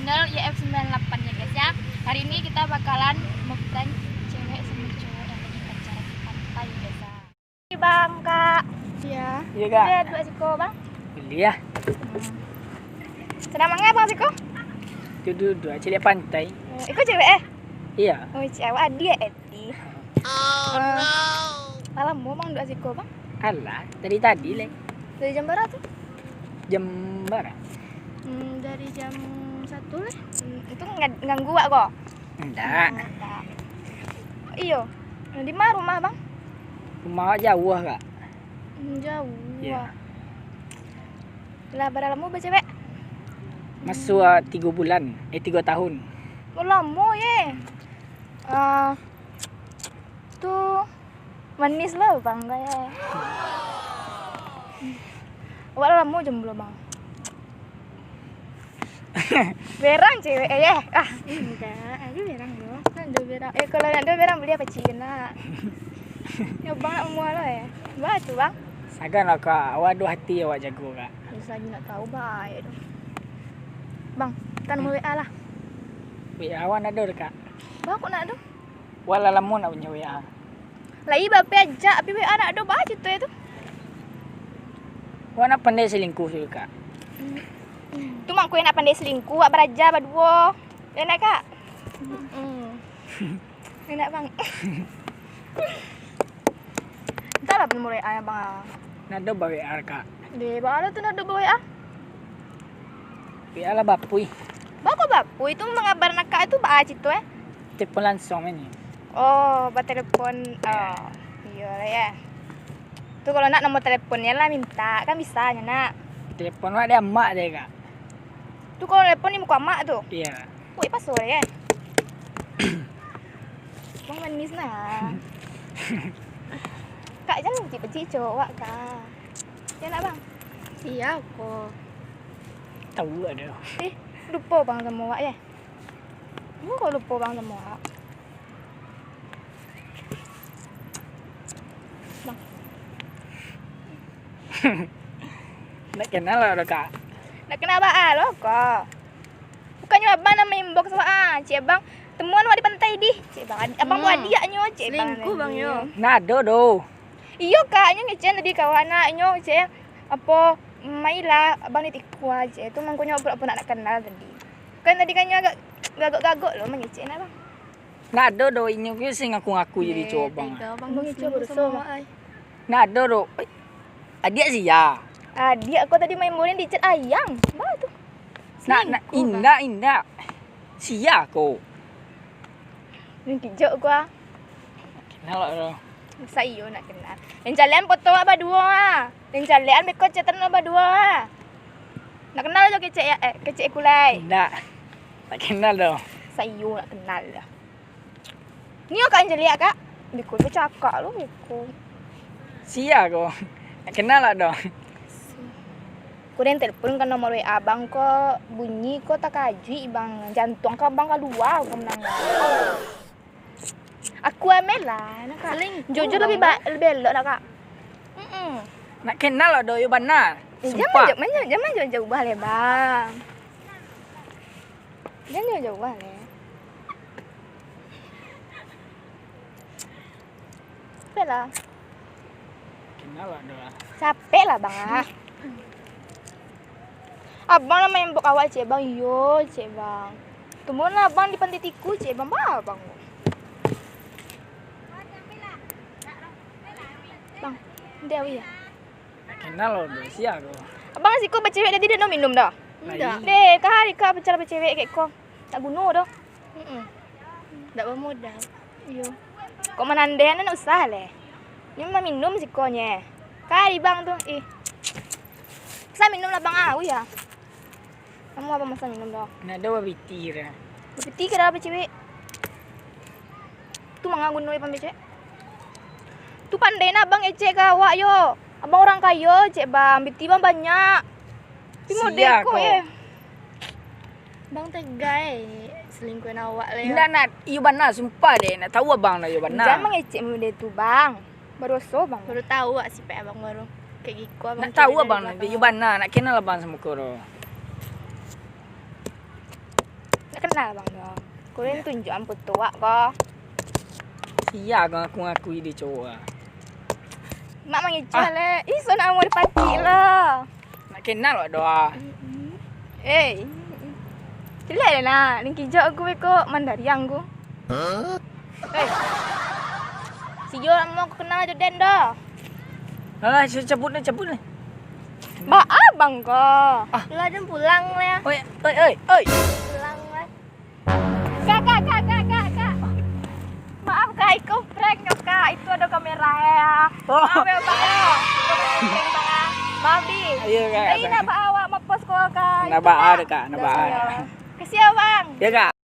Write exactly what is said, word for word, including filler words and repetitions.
Channel Y F sembilan lapan ya guys ya. Hari ini kita bakalan memprank cewek sama cowok yang lagi pacaran di pantai ya guys ya. Bang, Kak. Iya. Iya, Kak. Boleh duduk siko, Bang? Boleh ya. Hmm. Sedang manga Bang siko? Duduk-duduk aja lihat pantai. Oh, iko cewek eh? Iya. Oh, cewek adik eh. Oh, no. Lah lamo Bang duduak siko, Bang? Alah, tadi-tadi lai. Dari jam bara tu? Jam bara? Hmm, dari jam satu lai. Hmm, itu nggak ganggu awak ko? Ndak. Hmm, ndak. Iyo. Di ma rumah, Bang? Rumah awak jauah, Kak. Hmm, jauah. Iya. Lah, bara lamo bacewek? Masuk, ah, tigo bulan, eh, tigo tahun. Oh, lamo ye. Ah, Tu manis lah bang, kayak. Awak lah lamo jomblo bang. Berang cewek eh, eh. Ah, enggak, aku berang doh. Nak do berang. Eh, kalau nak do berang beli apa cina? Ya bang nak mua lo eh. Bah tu bang. Sagan lah kak, awak do hati awak jago kak. Bisa aja nak tahu baik tu. Bang, kan mau W A lah. W A awak nak do kak. Bang kok nak do? Wak lah lamo nak punyo W A. Lai bape ajak, tapi W A nak do, baa carito tu? Wak nak pandai selingkuh tu, Kak. Tu mangko nak pandai selingkuh, wak baraja baduo. Enak, Kak? Enak, Bang. Entahlah nomor W A-nyo, Bang. Nak do ba-W A, Kak. Deh, baa tu nak do ba-W A? W A lah bapui. Baa kok bapui tu mangabaran akak tu baa carito eh? Telepon langsung ini. Oh, batelepon. Oh, iyo lah ya. Tu kalau nak nomor teleponnyo lah minta, kan bisa nyo nak. Telepon wak di amak deh, Kak. Tu kalau telepon di muko amak tu? Iya. Wih, paso deh ya. Bang manis nah. Kak, jangan pecik-pecik cowok wak, Kak. Ya nak, Bang? Iya ko. Tahu ada. Eh, lupo Bang samo wak ya? Lu kok lupo Bang samo wak? Bang. Nak kenal lah, Kak. Nak kenal baa lo, Kak? Bukannyo abang nan ma-inbox wak ah, cek abang, temuan wak di pantai dih, cek abang, abang buek adiaknyo, cek abang. Selingkuh bang yo. Nado doh. Iyo kak, nyo ngecek tadi kawan nak, nyo ngecek apo, mailah abang ditikua, cek tu mangkonyo pura-pura nak kenal tadi. Kan tadi kan nyo agak gagok-gagok lo mangecek nak bang. Nado doh, inyo ko se ngaku-ngaku jadi cowok bang. Abang ngecek badoso bang. Nado doh. Adiak sia? Adiak ko tadi main bola di chat ayang. Baa tu? Nak, nak, indak, indak. Sia ko? Nan kijok ko ah. Kenal lah tu. Masa iyo nak kenal? Nan caliak foto awak baduo ah. Nan caliak beko chatan awak baduo ah. Nak kenal jo kecek ya, eh, kecek kulai. Indak. Tak kenal doh. Masa iyo nak kenal lah. Nio kak nan caliak kak. Beko bacakak lo beko. Sia ko. Nak kenal lah doh. Ko den telepon ka nomor W A abang ko, bunyi ko takajuik bang, jantuang ka abang kalua ko mandanga. Aku ameh lah, nak kak. Selingkuh jujur lebih baik, lebih elok lah kak. Mm-mm. Nak kenal lah doh, yo bana. Eh, jangan jauh, jangan jauh-jauh lah bang. Jangan jauh-jauh lah. Capek lah. Kenal lah doh. Capek lah bang ah. Abang lah main bok awak cek bang, iyo cek bang. Tunggu lah abang di pantai tiku cek bang, baa bang. Bang, dia ya. Kenal lo doh, sia ko. Abang siko bacewek tadi dak no minum doh? Indak. Deh, kahari ka bicara bacewek kek ko. Tak guno doh. Mm-mm. Dak bamodal. Iyo. Kok manandeh nak usah leh. Nyo maminum sikonye. Kahari bang tu, ih. Sa minum lah bang ah, ya. Kamu apa masa minum doh? Nak ada babiti kira. Babiti kira apa cewek? Tu manga guno ipan becek. Tu pandai nak abang ecek ka awak yo. Abang orang kayo cek bang, biti bang banyak. Tapi model ko eh. Bang tegai selingkuhin awak lah yo. Indak nak, iyo bana sumpah deh, nak tahu abang lah iyo bana. Jangan mengecek model tu bang. Badoso bang. Baru tahu wak sipak abang baru. Kayak giko abang. Nak tahu abang nanti, iyo bana, nak kenal abang sama ko doh. Nah, Bang Dong. Kuliah tunjuk ampu tuak ko. Sia ko ngaku-ngaku ide cowok ah. Mak mangicuah Ah. le. Ih, so nak mau dipatik lah. Nak kenal wak doa. Eh, cilek le nak. Ning kijok aku beko mandariang ku. Eh. Si Jo mau aku kenal jo den doh. Alah, cabut lah, cabut lah. Ba abang ko. Ah. Lah, den pulang lah. Oi, oi, oi, oi. Pulang lah. Kak, kak, kak, kak, kak, kak. Maaf kak, iko prank yo kak. Itu ado kamera ya. Oh. Maaf ya bang ya. Iko prank bang ya. Maaf di. Iya kak. Tapi nak ba awak mapos ko kak. Nak ba kak, nak ba. Kasih ya bang. Ya kak.